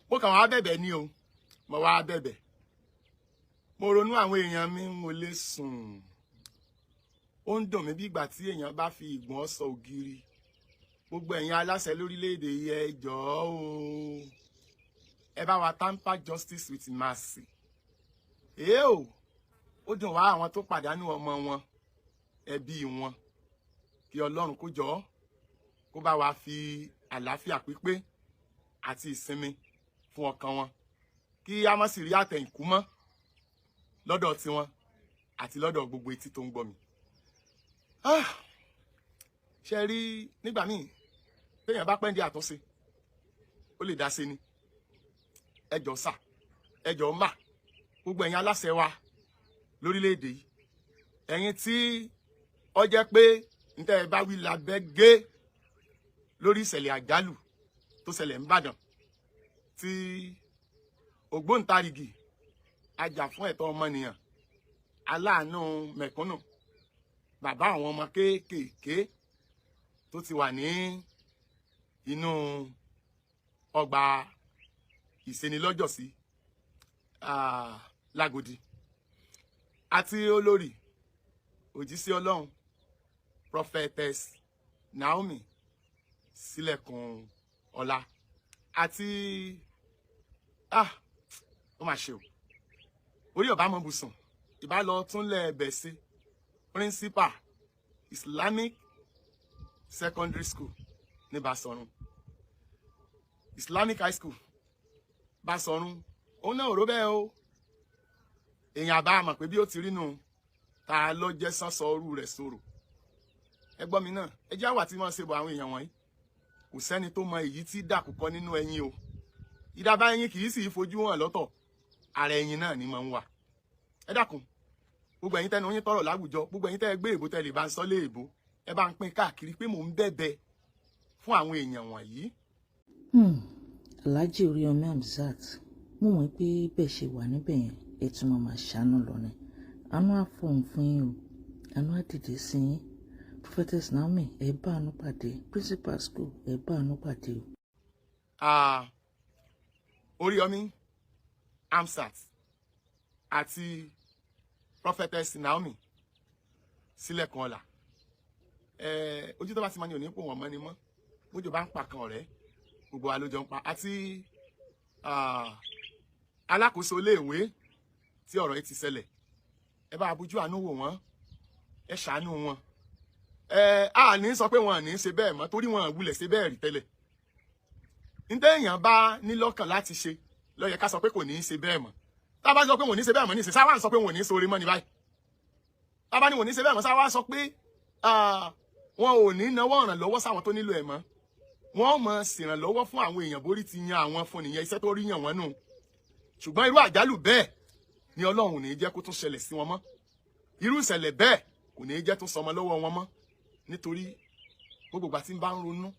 Mo kàn wá bẹ̀bẹ̀ ni o, mo wá bẹ̀bẹ̀. Mo ronú àwọn èèyàn mi, mo lè sùn. Ó ń dùn mí bí ìgbà tí èèyàn bá fi ìgbọ̀n sọ ògiri. Gbogbo ẹ̀yin aláṣẹ lórílẹ̀‐èdè yìí, ẹ jọ̀ọ́ o, ẹ bá wa tamper justice with mercy. Èé o, ó dùn wá àwọn tó pàdánù ọmọ wọn, ẹbí wọn. Kí Ọlọ́run kó jọ̀ọ́, kó bá wa fi àlàáfíà pípé àti ìsinmi fún ọkàn wọn, kí a má sì rí àtẹ̀yìnkú mọ́ lọ́dọ̀ tiwọn àti lọ́dọ̀ gbogbo etí tó ń gbọ́ mi. Ah! Ṣe rí nígbà míì, téèyàn bá pẹ́ndé àtúnṣe, ó lè dá sí ni. Ẹ jọ̀ọ́ sà, ẹ jọ̀ọ́ mà, gbogbo ẹ̀yin aláṣẹ wa lórílẹ̀‐èdè yìí, ẹ̀yin tí ó jẹ́ pé níta ẹ bá wí labẹ́ gé lórí ìṣẹ̀lẹ̀ àjálù tó ṣẹlẹ̀ n'Ìbàdàn, tí ògbóǹtarìgì ajàfún ẹ̀tọ́ ọmọnìyàn, aláàánú mẹ̀kúnnù, bàbá àwọn ọmọ kéékèèké tó ti wà ní inú ọgbà ìṣenilọ́jọ̀sí Lágòdì, àti olórí òjíṣẹ́ Ọlọ́run Prophetess Naomi Sílẹ̀kùn Ọlá àti ó mà ṣe o, orí ọba mọ bùsùn ìbá lọ túnlẹ̀ ẹbẹ̀ sí, principal Islamic Secondary School ní Basọ̀run, Islamic High School Basọ̀run. Òun náà ò rò bẹ́ẹ̀ o. Èèyàn àbá mọ̀ pé bí ó ti rí nù, ta ló jẹ́ sánsọ orú rẹ̀ sọ̀rọ̀. Ẹ gbọ́ mi náà, ẹ jẹ́ àwà tí wọ́n ṣe bọ̀ àwọn èèyàn wọ̀nyí. Kò sẹ́ni tó mọ èyí tí dàkúkọ nínú ẹyin o. Ìdàbà ẹyin kì í sì fojú hàn lọ́tọ̀, ara ẹyin náà ni máa ń wà. Ẹ dákun, gbogbo ẹ̀yin tẹnu yín tọrọ láwùjọ, gbogbo ẹ̀yin tẹ́ ẹ gbé èbó, tẹ́ lè bá ń sọ lé èbó, ẹ bá ń pín káàkiri pé mò ń bẹ̀bẹ̀ fún àwọn èèyàn wọ̀nyí. Alhaji Oríyọmí Hamzat, mo mọ̀ pé bẹ́ẹ̀ ṣe wà níbẹ̀ yẹn, ẹ tún máa máa ṣàánú lọ ni. Àánú á fọhùn fún yín o, àánú á dìde sí yín. Prophetess Naomi, ẹ bá àánú pàdé. Principal school, ẹ bá àánú pàdé o. Oríyọmí Hamzat àti Prophetess Naomi Sílẹ̀kùn Ọlá, ojú tó bá ti máa ní òní pò wọ́n mọ́ ni mọ́. Bójú bá ń pa kan ọ̀rẹ́, gbogbo wa ló jọ ń pa. Àti alákòóso iléèwé tí ọ̀rọ̀ yìí ti ṣẹlẹ̀, ẹ bá bójú àánú wò wọ́n, ẹ ṣàánú wọn. Ẹ á ní sọ pé wọn ò ní ṣe bẹ́ẹ̀ mọ́, torí wọn ò wulẹ̀ ṣe bẹ́ẹ̀ rí tẹ́lẹ̀. Nítorí èèyàn bá ní lọ́kàn láti ṣe ló yẹ ká sọ pé kò ní í ṣe bẹ́ẹ̀ mọ́. Tá a bá sọ pé wọn ò ní ṣe bẹ́ẹ̀ mọ́ ní ìsìn, sáwà ń sọ pé wọn ò ní ṣoore mọ́ ní báyìí. Tá a bá ní wọn ò ní ṣe bẹ́ẹ̀ mọ́, sáwà sọ pé wọn ò ní náwó ìrànlọ́wọ́ sáwọn tó nílò ẹ̀ mọ́. Wọ́n mọ̀ ṣèrànlọ́wọ́ fún àwọn èèyàn borí ti yan àwọn fún nìyẹn, iṣẹ́ tó rí yàn wọ́n nù. Ṣùgbọ́n irú àjálù bẹ́ẹ̀ ni Ọlọ́run ò ní jẹ́ kó tún ṣẹlẹ̀ sí wọn mọ́. Irú ìṣẹ̀lẹ̀ bẹ́ẹ̀ kò ní jẹ́ tún sọmọ lọ́wọ́ wọn mọ́, nítorí gbogbo ìgbà tí ń bá ń ronú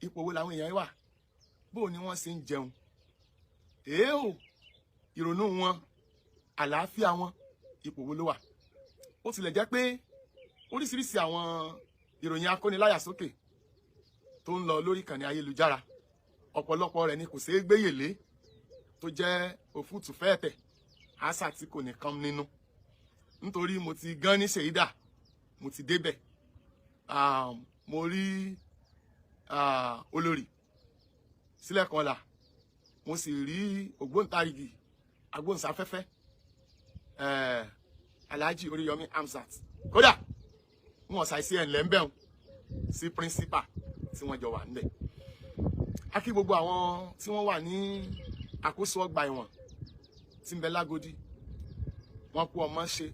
ipò wo làwọn èèyàn wà, bó ni wọ́n ṣe ń jẹun, èé o, ìrònú wọn, àlàáfíà wọn, ipò wo ló wà. Ó tilẹ̀ jẹ́ pé oríṣiríṣi àwọn ìròyìn akóniláyà sókè tó ń lọ lórí ìkànnì ayélujára, ọ̀pọ̀lọpọ̀ rẹ̀ ni kò ṣeé gbéyèlé, tó jẹ́ òfútù fẹ́ẹ̀tẹ̀ àṣà tí kò nìkan nínú, nítorí mo ti gan ní ṣèyídà, mo ti débẹ̀, mo rí olórí Sílẹ̀kùnọlá, mo sì rí ògbóǹtarìgì agbóhùnsáfẹ́fẹ́ Alhaji Oríyọmí Hamzat. Kódà wọn ṣàìsí ẹ̀ ńlẹ̀ ń bẹ̀rùn sí principal tí wọ́n jọ wà níbẹ̀. A kí gbogbo àwọn tí wọ́n wà ní àkóso ọgbà ẹ̀wọ̀n tí ń bẹ Lágòdì. Wọ́n kú ọmọ ṣe,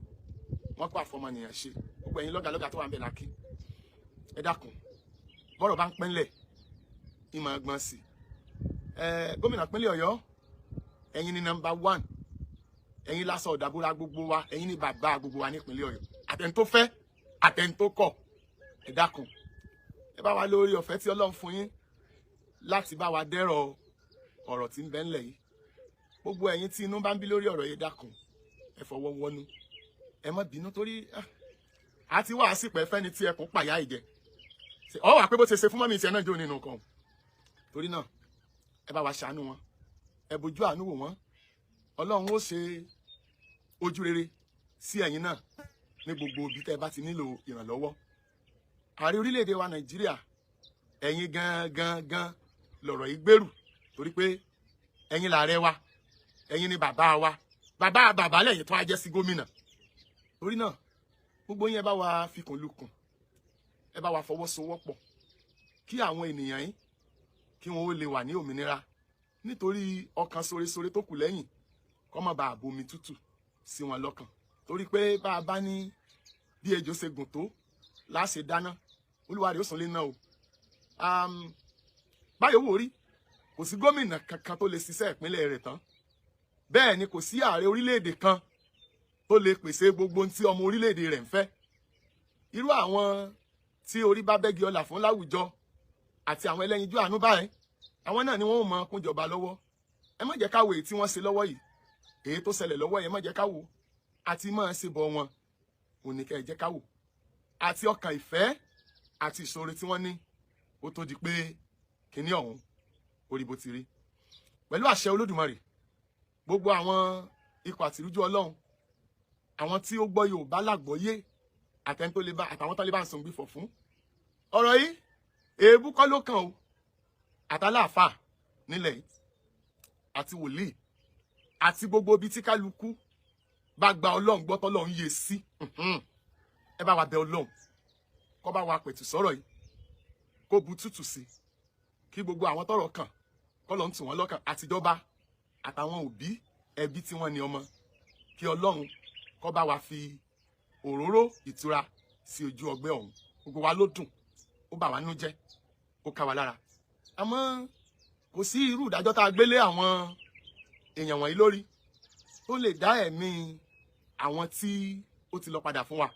wọ́n kú àfọmọnìyàn ṣe. Gbogbo ẹ̀yin lọ́gàlọ́gà tó wà ń bẹ lákì, ẹ dákun, bọ́rọ̀ bá ń pínlẹ̀ ìmọ̀ ẹ̀gbọ́n sí ẹ. Gómìnà pínlẹ̀ Ọ̀yọ́, ẹ̀yin ni number one, ẹ̀yin lásán ọ̀dàbúrà gbogbo wa, ẹ̀yin ni bàbá gbogbo wa nípínlẹ̀ Ọ̀yọ́, àtẹni tó fẹ́, àtẹni tó kọ̀. Ẹ dákun, ẹ bá wa lórí ọ̀fẹ́ tí Ọlọ́run fún yín láti bá wa dẹ́rọ̀ ọ̀rọ̀ tí ń bẹ ńlẹ̀ yìí. Gbogbo ẹ̀yin tí inú bá ń bí lórí ọ̀rọ̀ yìí, dákun, ẹ fọwọ́ wọnú, ẹ má bínú, torí àti wàá sì pẹ́ fẹ́ni tí ẹkùn pàyà ìjẹ ọ wà pé bó ṣe ṣe fún mọ́mí tiẹ̀ náà jó nínú kan. Torí náà, ẹ bá wa ṣàánú wọn. Ẹ bójú àánú wò wọ́n. Ọlọ́run ó ṣe ojú rere sí ẹ̀yin náà ní gbogbo ibi tẹ́ ẹ bá ti nílò ìrànlọ́wọ́. Ààrẹ orílẹ̀-èdè wa Nàìjíríà, ẹ̀yin gan gan gan lọ̀rọ̀ yìí gbèrú, torí pé ẹ̀yin làárẹ̀ wa, ẹ̀yin ni bàbá wa, bàbá bàbá lẹ́yìn tó á jẹ́ sí gómìnà. Torí náà gbogbo yín, ẹ bá wa fikùn lukùn, ẹ bá wa fọwọ́sowọ́pọ̀ kí àwọn ènìyàn yín kí wọn ó lè wà ní òmìnira, nítorí ọkàn soresore tó kù lẹ́yìn kó má bàa bomi tútù sí wọn lọ́kàn. Torí pé bá a bá ní bí ejò ṣe gùn tó láṣẹ dáná, olúwa rẹ̀ ó sùn lé náà o. Báyọ̀ wò rí, kò sí gómìnà kankan tó lè ṣiṣẹ́ ìpínlẹ̀ rẹ̀ tán. Bẹ́ẹ̀ ni kò sí ààrẹ orílẹ̀-èdè kan tó lè pèsè gbogbo ohun tí ọmọ orílẹ̀-èdè rẹ̀ ń fẹ́. Irú àwọn tí orí bá bẹ́gi ọlà fún láwùjọ àti àwọn ẹlẹ́yinjú àánú báyìí, àwọn náà ni wọ́n ò mọ kúnjọba lọ́wọ́. Ẹ má jẹ́ ká wo èyí tí wọ́n ṣe lọ́wọ́ yìí, èyí tó ṣẹlẹ̀ lọ́wọ́ yìí, ẹ má jẹ́ ká wo àti máa ṣe bọ̀ wọn òní kẹ́ ẹ jẹ́ ká wò àti ọkàn ìfẹ́ àti ìṣòro tí wọ́n ní ó tó di pé kinní ọ̀hún orí bó ti rí. Pẹ̀lú àṣẹ Olódùmarè, gbogbo àwọn ikọ̀ àtìrújú Ọlọ́run, àwọn tí ó gbọ́ Yorùbá lágbọ́yé, àtẹni tó lè bá àtàwọn tó lè bá ń sùn gbìfọ̀ fún ọ̀rọ̀ yìí, èébú kọ́ ló kàn o. Àtàláàfà nílẹ̀ yìí àti wòlíì àti gbogbo ibi tí kálukú bá gba Ọlọ́run gbọ́ tọ́lọ́run yé sí, ẹ bá wa bẹ Ọlọ́run kó bá wa pẹ̀tù sọ̀rọ̀ yìí, kó bu tútù sí, kí gbogbo àwọn tọ́rọ̀ kàn kọ́lọ́run tù wọ́n lọ́kàn, àtijọba àtàwọn òbí ẹbí tí wọ́n ní ọmọ, kí Ọlọ́run kó bá wa fi òróró ìtura sí ojú ọgbẹ́ ọ̀hún. Gbogbo wa ló dùn, ó bà wá nú jẹ́, ó ká wa lára. Àmọ́ kò sí irú ìdájọ́ tá a gbélé àwọn èèyàn wọ̀nyí lórí tó lè dá ẹ̀mí àwọn tí ó ti lọ padà fún wa.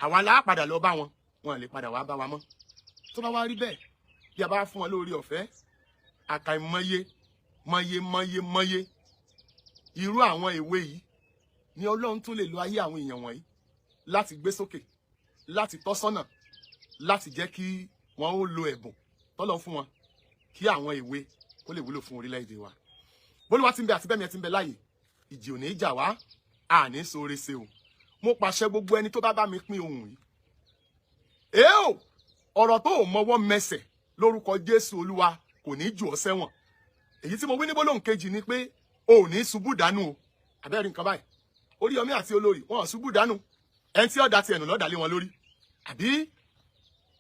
Àwa la padà lọ bá wọn, wọn lè padà wá bá wa mọ́. Tó bá wá rí bẹ́ẹ̀, bí a bá fún wọn lórí ọ̀fẹ́, àkàìmọye mọye mọye mọye irú àwọn èwe yìí ni Ọlọ́run tún lè lo ayé àwọn èèyàn wọ̀nyí láti gbé sókè, láti tọ́ sọ́nà, láti jẹ́ kí wọ́n ó lo ẹ̀bùn tọ́lọ́ fún wọn, kí àwọn èwe kó lè wúlò fún orílẹ̀-èdè wa. Bólúwa ti ń bẹ àti bẹ́ẹ̀ mi ẹ ti ń bẹ láàyè, ìjì ò ní í jà wá, àní sóore ṣe o. Mo pàṣẹ, gbogbo ẹni tó bá bá mi pín ohùn yìí, èé o, ọ̀rọ̀ tó ò mọwọ́ mẹsẹ̀, lórúkọ Jésù Olúwa, kò ní jù ọ́ sẹ́wọ̀n. Èyí tí mo wí ní gbólóhùn kejì ni pé o ò ní ṣubú dànù o. Àbẹ́rẹ́ nǹkan báyìí, Oríyọmí àti olórí wọn ò ṣubú dànù. Ẹni tí ọ̀dà ti ẹ̀nù lọ́dà lé wọn lórí, àbí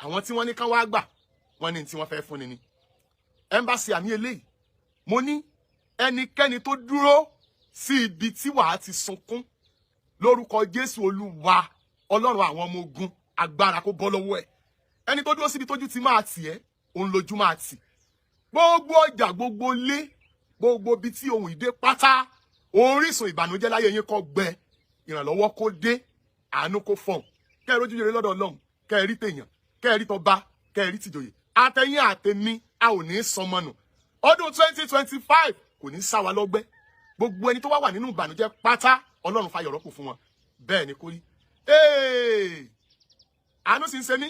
àwọn tí wọ́n ní kán wá gbà wọ́n ní tí wọ́n fẹ́ fúnni ni. Ẹ́mbáṣì àmì eléyìí, mo ní ẹnikẹ́ni tó dúró sí ibi tí wàá ti sunkún, lórúkọ Jésù Olúwa, Ọlọ́run àwọn ọmọ ogun, agbára kó bọ́ lọ́wọ́ ẹ̀. Ẹni tó dúró síbi tójú ti máa tì ẹ́, òun lójú máa tì. Gbogbo ọjà, gbogbo ilé, gbogbo ibi tí ohun ìdè pátá, orísun ìbànújẹ́ láyé yín kó gbẹ, ìrànlọ́wọ́ kó dé, àánú kó fọ̀n, kẹ́ ẹ rójú rere lọ́dọ̀ Ọlọ́run, kẹ́ ẹ rí tèèyàn, kẹ́ ẹ rí tọba, kẹ́ ẹ rí tìjòyè. Àtẹ̀yìn àtẹ̀mí, a ò ní sọmọnù. Ọdún 2025 kò ní sá wa lọ́gbẹ́. Gbogbo ẹni tó wá wà nínú ìbànújẹ́ pátá, Ọlọ́run fayọ̀ rọ́pò fún wọn. Bẹ́ẹ̀ ni kó rí. Àánú sì ń ṣe mí.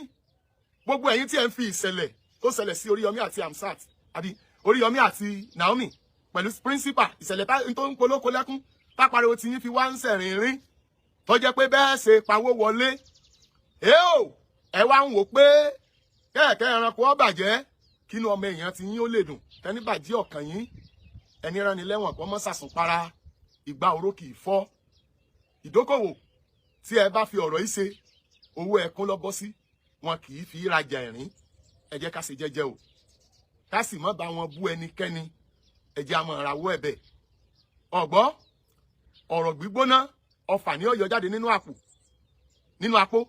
Gbogbo ẹ̀yin tí ẹ ń fi ìṣẹ̀lẹ̀ tó ṣẹlẹ̀ sí Oríyọmí àti Hamzat, àbí Oríyọmí àti Naomi pẹ̀lú principal, ìṣẹ̀lẹ̀ tó ń polóko lẹ́kún tápariwo tí yín fi wá ń sẹ̀rìn rín, tó jẹ́ pé bẹ́ẹ̀ ṣe pawó wọlé ẹ o, ẹ wá ń wò pé kẹ́ẹ̀kẹ́ ẹranko ó bàjẹ́ kínú ọmọ èèyàn tí yín ó lè dùn. Tẹni bàjẹ́ ọ̀kàn yín, ẹni rán ni lẹ́wọ̀n kọ́ mọ́ sàsùn para, ìgbà oró kì í fọ́. Ìdókòwò tí ẹ bá fi ọ̀rọ̀ yìí ṣe, owó ẹkún lọ bọ́ sí, wọn kì í fi rajà ẹ̀rín. Ẹ jẹ́ ká ṣe jẹ́jẹ́ o, ká sì má bá wọn bú ẹnikẹ́ni. Ẹ jẹ́ a máa rawọ́ ẹ̀bẹ̀ ọ̀gbọ́. Ọ̀rọ̀ gbígbóná, ọfà ní ó yọ jáde nínú àpò, nínú apó.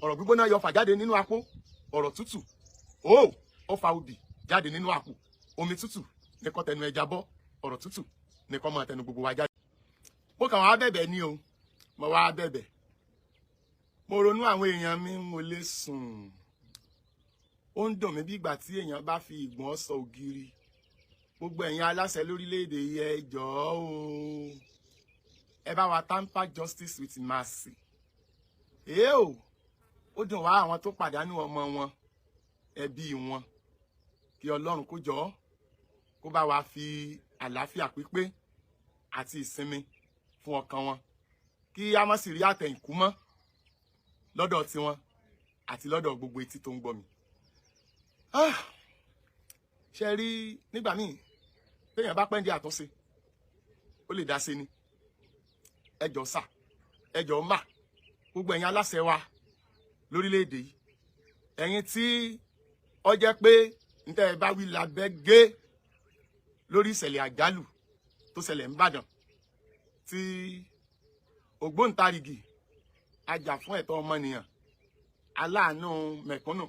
Ọ̀rọ̀ gbígbóná yọ ọfà jáde nínú apó. Ọ̀rọ̀ tútù ó ọfà obì jáde nínú àpò. Omi tútù ní kó tẹnu ẹja bọ́, ọ̀rọ̀ tútù ní kó máa tẹnu gbogbo wa jáde. Mo kàn wá bẹ̀bẹ̀ ni o, mo wá bẹ̀bẹ̀. Mo ronú àwọn èèyàn mi, mo lè sùn. Ó ń dùn mí bí ìgbà tí èèyàn bá fi ìgbọ̀n sọ ògiri. Gbogbo ẹ̀yin aláṣẹ lórílẹ̀‐èdè yìí, ẹ jọ̀ọ́ o, ẹ bá wa tamper justice with mercy. Èé o, ó dùn wá, àwọn tó pàdánù ọmọ wọn, ẹbí wọn, kí Ọlọ́run kó jọ̀ọ́, kó bá wa fi Àlàáfíà pípé àti ìsinmi fún ọkàn wọn, kí a má sì rí àtẹ̀yìnkú mọ́ lọ́dọ̀ tiwọn àti lọ́dọ̀ gbogbo etí tó ń gbọ́ mi. Ah, ṣe rí nígbà míì téèyàn bá pẹ́ǹdé àtúnṣe, ó lè dá sí ni. Ẹjọ́ sà, ẹjọ́ mà, gbogbo ẹ̀yin aláṣẹ wa lórílẹ̀‐èdè yìí, ẹ̀yin tí ó jẹ́ pé níta ẹ bá wí labẹ́ gé lórí ìṣẹ̀lẹ̀ àjálù tó ṣẹlẹ̀ n'Ìbàdàn, tí ògbóǹtarìgì ajà fún ẹ̀tọ́ ọmọnìyàn, aláàánú mẹ̀kúnnù,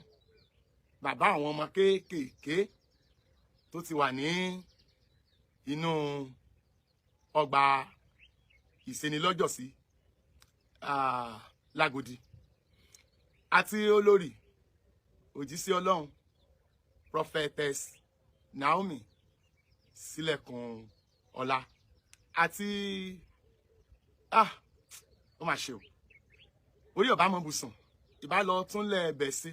bàbá àwọn ọmọ kéékèèké tó ti wà ní inú ọgbà ìṣenilọ́jọ̀sí Lágòdì, àti olórí òjíṣẹ́ Ọlọ́run Prophetess Naomi Sílẹ̀kùn Ọlá àti ó mà ṣe o, orí ọba mọ bùsùn ìbá lọ túnlẹ̀ ẹbẹ̀ sí,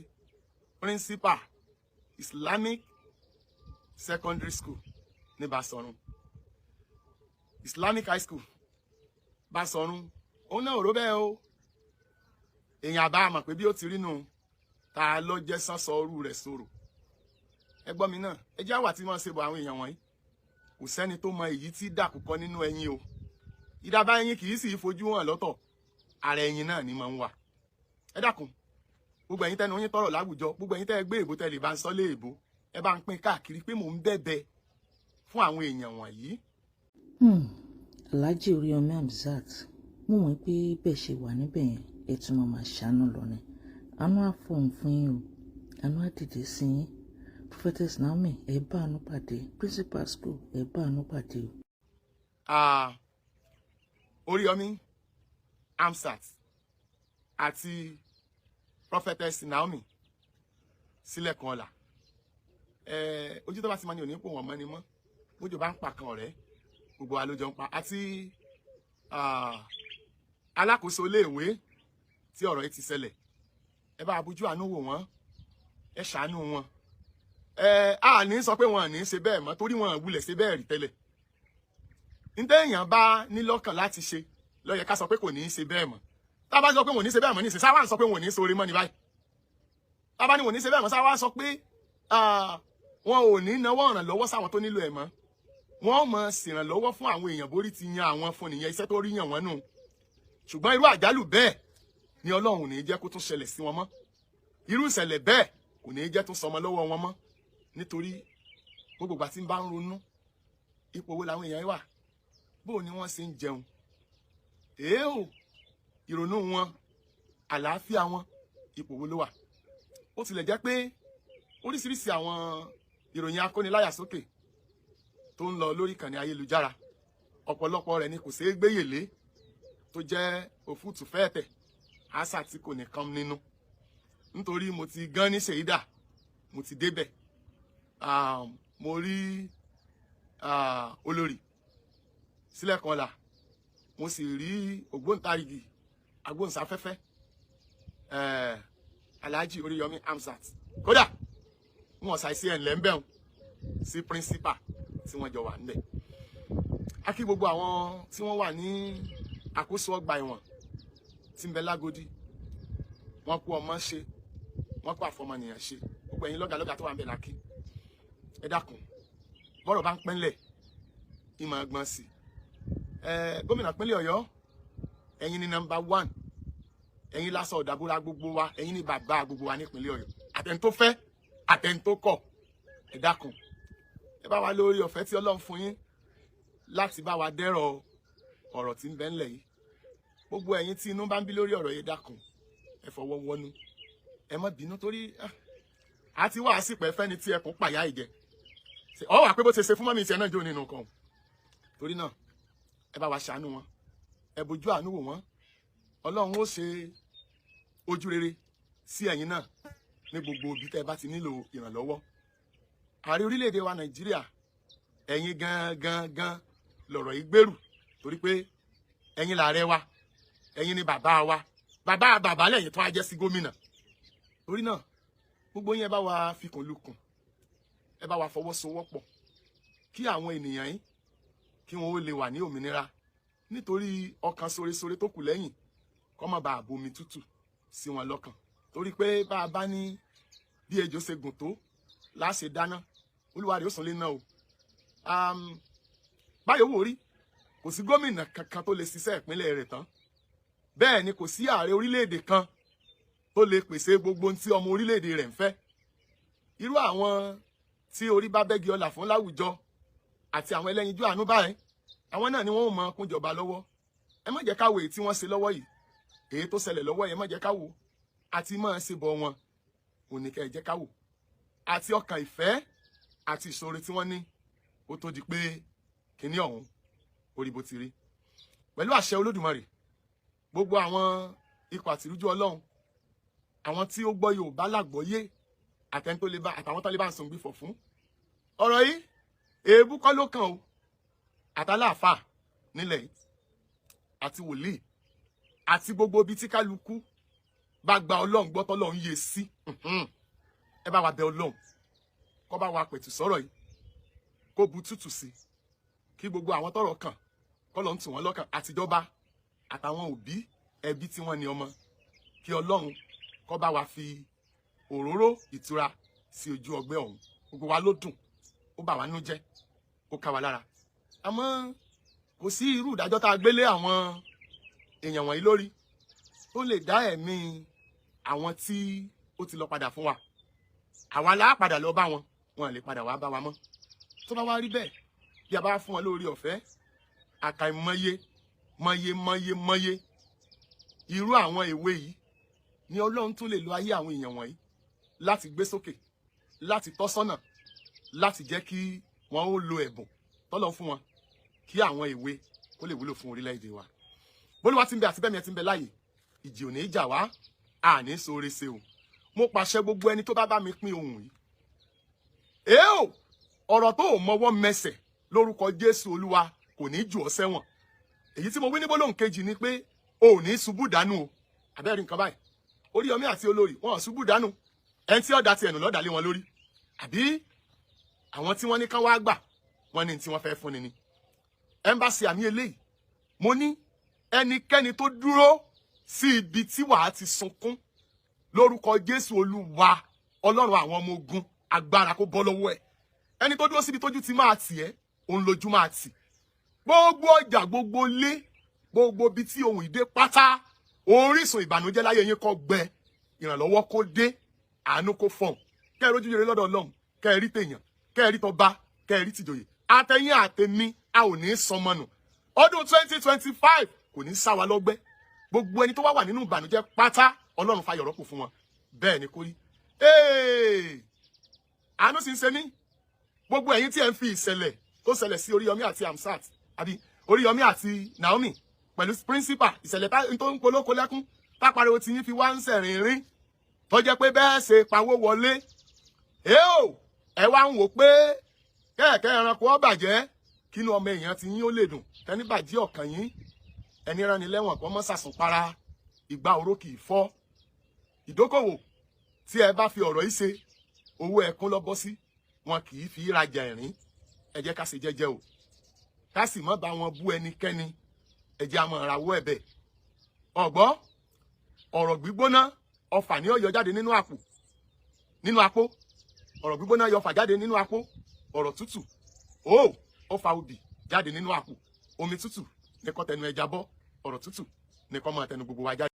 principal Islamic Secondary School ní Basọ̀run, Islamic High School Basọ̀run. Òun náà rò bẹ́ẹ̀ o. Èèyàn àbá mọ̀ pé bí ó ti rí nù, ta ló jẹ́ sánsọ orú rẹ̀ sọ̀rọ̀. Ẹ gbọ́ mi náà, ẹ jẹ́ àwà tí wọ́n ṣe bọ̀ àwọn èèyàn wọ̀nyí. Kò sẹ́ni tó mọ èyí tí dàkúkọ nínú ẹyin o. Ìdàbà ẹyin kì í sì fojú hàn lọ́tọ̀, ara ẹyin náà ni máa ń wà. Ẹ dákun, gbogbo ẹ̀yin tẹnu yín tọrọ láwùjọ, gbogbo ẹ̀yin tẹ́ ẹ gbé èbó, tẹ́ lè bá ń sọ lé èbó, ẹ bá ń pín káàkiri pé mò ń bẹ̀bẹ̀ fún àwọn èèyàn wọ̀nyí. Alhaji Oríyọmí Hamzat, mo mọ̀ pé bẹ́ẹ̀ ṣe wà níbẹ̀ yẹn, ẹ tún máa máa ṣàánú lọ ni. Àánú á fọhùn fún yín o, àánú á dìde sí yín. Prophetess Naomi, ẹ bá àánú pàdé. Principal school, ẹ bá àánú pàdé o. Oríyọmí Hamzat àti Prophetess Naomi Sílẹ̀kùn Ọlá, ojú tó bá ti máa ní òní pò wọ́n mọ́ ni mọ́. Bójú bá ń pa kan ọ̀rẹ́, gbogbo wa ló jọ ń pa. Àti alákòóso iléèwé tí ọ̀rọ̀ yìí ti ṣẹlẹ̀, ẹ bá bójú àánú wò wọ́n, ẹ ṣàánú wọn. Ẹ a ní sọ pé wọn ò ní ṣe bẹ́ẹ̀ mọ́, torí wọn ò wulẹ̀ ṣe bẹ́ẹ̀ rí tẹ́lẹ̀. Ntẹ́ èèyàn bá ní lọ́kàn láti ṣe ló yẹ ká sọ pé kò ní í ṣe bẹ́ẹ̀ mọ́. Tá a bá sọ pé wọn ò ní ṣe bẹ́ẹ̀ mọ́ nísìnyí, sáwà ń sọ pé wọn ò ní ṣoore mọ́ ní báyìí. Tá a bá ní wọn ò ní ṣe bẹ́ẹ̀ mọ́, sáwà ń sọ pé wọn ò ní náwó ìrànlọ́wọ́ sáwọn tó nílò ẹ̀ mọ́. Wọ́n mọ̀ ṣèrànlọ́wọ́ fún àwọn èèyàn borí ti yan àwọn fún nìyẹn, iṣẹ́ tó rí yàn wọ́n nù. Ṣùgbọ́n irú àjálù bẹ́ẹ̀ ni Ọlọ́run ò ní jẹ́ kó tún ṣẹlẹ̀ sí wọn mọ́. Irú ìṣẹ̀lẹ̀ bẹ́ẹ̀ kò ní jẹ́ tún sọmọ lọ́wọ́ wọn mọ́, nítorí gbogbo ìgbà tí ń bá ń ronú ipò wo làwọn èèyàn wà, bó ni wọ́n ṣe ń jẹun, èèó ìrònú wọn, àlàáfíà wọn, ipò wo ló wà. Ó tilẹ̀ jẹ́ pé oríṣiríṣi àwọn ìròyìn akóniláyà sókè tó ń lọ lórí ìkànnì ayélujára, ọ̀pọ̀lọpọ̀ rẹ̀ ni kò ṣeé gbéyèlé, tó jẹ́ òfútù fẹ́ẹ̀tẹ̀ àṣà tí kò nìkan nínú, nítorí mo ti gán ní ṣèyídà, mo ti débẹ̀, mo rí olórí Sílẹ̀kùn Ọlá, mo sì rí ògbóǹtarìgì agbóhùnsáfẹ́fẹ́ Alhaji Oríyọmí Hamzat. Kódà wọn ṣàìsí ẹ̀ ńlẹ́ ń bẹ̀rùn sí principal tí wọ́n jọ wà níbẹ̀. A kí gbogbo àwọn tí wọ́n wà ní àkóso ọgbà ẹ̀wọ̀n tí ń bẹ Lágòdì. Wọ́n kú ọmọ ṣe, wọ́n kú àfọmọnìyàn ṣe. Gbogbo ẹ̀yin lọ́gàlọ́gà tó wà ń bẹ̀ lákì, ẹ dákun, bọ́rọ̀ bá ń pẹ́ńlẹ̀ ìmọ̀ ẹgbọ́n sí ẹ. Gómìnà pínlẹ̀ Ọ̀yọ́, ẹ̀yin ni number one, ẹ̀yin lásán ọ̀dàbúrà gbogbo wa, ẹ̀yin ni bàbá gbogbo wa nípínlẹ̀ Ọ̀yọ́, àtẹni tó fẹ́, àtẹni tó kọ̀. Ẹ dákun, ẹ bá wa lórí ọ̀fẹ́ tí Ọlọ́run fún yín láti bá wa dẹ́rọ̀ ọ̀rọ̀ tí ń bẹ ńlẹ̀ yìí. Gbogbo ẹ̀yin tí inú bá ń bí lórí ọ̀rọ̀ yìí, dákun, ẹ fọwọ́ wọnú, ẹ má bínú, torí àti wàá sì pẹ́ fẹ́ni tí ẹkùn pàyà ìjẹ ọ wà pé bó ṣe ṣe fún mummy tiẹ̀ náà jó nínú kan. Torí náà, ẹ bá wa ṣàánú wọn, ẹ bójú àánú wò wọ́n. Ọlọ́run ó ṣe ojú rere sí ẹ̀yin náà ní gbogbo ibi tẹ́ ẹ bá ti nílò ìrànlọ́wọ́. Ààrẹ orílẹ̀-èdè wa Nàìjíríà, ẹ̀yin gan gan gan lọ̀rọ̀ yìí gbèrú, torí pé ẹ̀yin làárẹ̀ wa, ẹ̀yin ni bàbá wa, bàbá bàbá lẹ́yìn tó á jẹ́ sí gómìnà. Torí náà, gbogbo yín, ẹ bá wa fikùn lukùn, ẹ bá wa fọwọ́sowọ́pọ̀ kí àwọn ènìyàn yìí Kí wọn ó lè wà ní òmìnira, nítorí ọkàn soresore tó kù lẹ́yìn kó má bàa bomi tútù sí wọn lọ́kàn, torí pé bá a bá ní bí ejò ṣe gùn tó láṣẹ dáná, olúwa rẹ̀ ó sùn lé náà o. Báyọ̀ wò rí, kò sí gómìnà kankan tó lè ṣiṣẹ́ ìpínlẹ̀ rẹ̀ tán. Bẹ́ẹ̀ ni kò sí ààrẹ orílẹ̀-èdè kan tó lè pèsè gbogbo ohun tí ọmọ orílẹ̀-èdè rẹ̀ ń fẹ́. Irú àwọn tí orí bá bẹ́gi ọlà fún láwùjọ àti àwọn ẹlẹ́yinjú àánú báyìí, àwọn náà ni wọ́n ò mọ kúnjọba lọ́wọ́. Ẹ má jẹ́ ká wo èyí tí wọ́n ṣe lọ́wọ́ yìí, èyí tó ṣẹlẹ̀ lọ́wọ́ yìí, ẹ má jẹ́ ká wo. Àti máa ṣe bọ̀ wọn òní kẹ́ ẹ jẹ́ ká wò, àti ọkàn ìfẹ́ àti ìṣòro tí wọ́n ní ó tó di pé kinní ọ̀hún orí bó ti rí. Pẹ̀lú àṣẹ Olódùmarè, gbogbo àwọn ikọ̀ àtìrújú Ọlọ́run, àwọn tí ó gbọ́ Yorùbá lágbọ́yé, àtẹni tó lè bá àtàwọn tó lè bá ń sùn gbìfọ̀ fún ọ̀rọ̀ yìí, èébú kọ́ ló kàn o. Àtàláàfà nílẹ̀ yìí àti wòlíì àti gbogbo ibi tí kálukú bá gba Ọlọ́run gbọ́ tọ́lọ́run yé sí, ẹ bá wa bẹ Ọlọ́run kó bá wa pẹ̀tù sọ̀rọ̀ yìí, kó bu tútù sí, kí gbogbo àwọn tọ́rọ̀ kàn kọ́ lọ́n tù wọ́n lọ́kàn, àtijọba àtàwọn òbí ẹbí tí wọ́n ní ọmọ, kí Ọlọ́run kó bá wa fi òróró ìtura sí ojú ọgbẹ́ ọ̀hún. Gbogbo wa ló dùn, ó bà wá nú jẹ́, ó ká wa lára, àmọ́ kò sí irú ìdájọ́ tá a gbélé àwọn èèyàn wọ̀nyí lórí tó lè dá ẹ̀mí àwọn tí ó ti lọ padà fún wa. Àwa la padà lọ bá wọn, wọn lè padà wá bá wa mọ́. Tó bá wá rí bẹ́ẹ̀, bí a bá fún wọn lórí ọ̀fẹ́, àkàìmọye mọye mọye mọye irú àwọn èwe yìí ni Ọlọ́run tún lè lo ayé àwọn èèyàn wọ̀nyí láti gbé sókè, láti tọ́ sọ́nà, láti jẹ́ kí wọ́n ó lo ẹ̀bùn tọ́lọ́ fún wọn, kí àwọn èwe kó lè wúlò fún orílẹ̀-èdè wa. Bólúwa ti ń bẹ àti bẹ́ẹ̀ mi ẹ ti ń bẹ láàyè, ìjì ò ní í jà wá, àní sóore ṣe o. Mo pàṣẹ, gbogbo ẹni tó bá bá mi pín ohun yìí, èé o, ọ̀rọ̀ tó ò mọwọ́ mẹsẹ̀, lórúkọ Jésù Olúwa, kò ní jù ọ́ sẹ́wọ̀n. Èyí tí mo wí ní gbólóhùn kejì ni pé o ò ní ṣubú dànù o. Àbẹ́rẹ́ nǹkan báyìí, Oríyọmí àti olórí wọn ò ṣubú dànù. Ẹni tí ọ̀dà ti ẹ̀nù lọ́dà lé wọn lórí, àbí àwọn tí wọ́n ní kán wá gbà wọ́n ní tí wọ́n fẹ́ fúnni ni ẹmbàsí àmì eléyìí. Mo ní ẹnikẹ́ni tó dúró sí ibi tí wàá ti sunkún, lórúkọ Jésù Olúwa, Ọlọ́run àwọn ọmọ ogun, agbára kó bọ́ lọ́wọ́ ẹ̀. Ẹni tó dúró síbi tójú ti máa tì ẹ́, òun lójú máa tì. Gbogbo ọjà, gbogbo ilé, gbogbo ibi tí ohun ìdè pátá, orísun ìbànújẹ́ láyé yín kó gbẹ, ìrànlọ́wọ́ kó dé, àánú kó fọ̀n, kẹ́ ẹ rójú rere lọ́dọ̀ Ọlọ́run, kẹ́ ẹ rí tèèyàn, kẹ́ ẹ rí tọba, kẹ́ ẹ rí tìjòyè. Àtẹ̀yìn àtẹ̀mí, a ò ní í sọmọnù. Ọdún 2025 kò ní sá wa lọ́gbẹ́. Gbogbo ẹni tó wá wà nínú ìbànújẹ́ pátá, Ọlọ́run fayọ̀ rọ́pò fún wọn. Bẹ́ẹ̀ ni kó rí. Àánú sì ń ṣe mí. Gbogbo ẹ̀yin tí ẹ ń fi ìṣẹ̀lẹ̀ tó ṣẹlẹ̀ sí Oríyọmí àti Hamzat, àbí Oríyọmí àti Naomi pẹ̀lú principal, ìṣẹ̀lẹ̀ tó ń polóko lẹ́kún tápariwo tí yín fi wá ń sẹ̀rìn rín, tó jẹ́ pé bẹ́ẹ̀ ṣe pawó wọlé ẹ o, ẹ wá ń wò pé kẹ́ẹ̀kẹ́ ẹranko ó bàjẹ́ kínú ọmọ èèyàn ti yín ó lè dùn. Tẹni bàjẹ́ ọ̀kàn yín, ẹni rán ni lẹ́wọ̀n kọ́ mọ́ sàsùn para, ìgbà oró kì í fọ́. Ìdókòwò tí ẹ bá fi ọ̀rọ̀ yìí ṣe, owó ẹkún lọ bọ́ sí, wọn kì í fi rajà ẹ̀rín. Ẹ jẹ́ ká ṣe jẹ́jẹ́ o, ká sì má bá wọn bú ẹnikẹ́ni. Ẹ jẹ́ á máa rawọ́ ẹ̀bẹ̀ ọ̀gbọ́. Ọ̀rọ̀ gbígbóná, ọfà ní ó yọ jáde nínú àpò, nínú apó. Ọ̀rọ̀ gbígbóná yọ ọfà jáde nínú apó. Ọ̀rọ̀ tútù ó ọfà obì jáde nínú àpò. Omi tútù ní kó tẹnu ẹja bọ́, ọ̀rọ̀ tútù ní kó máa tẹnu gbogbo wa jáde.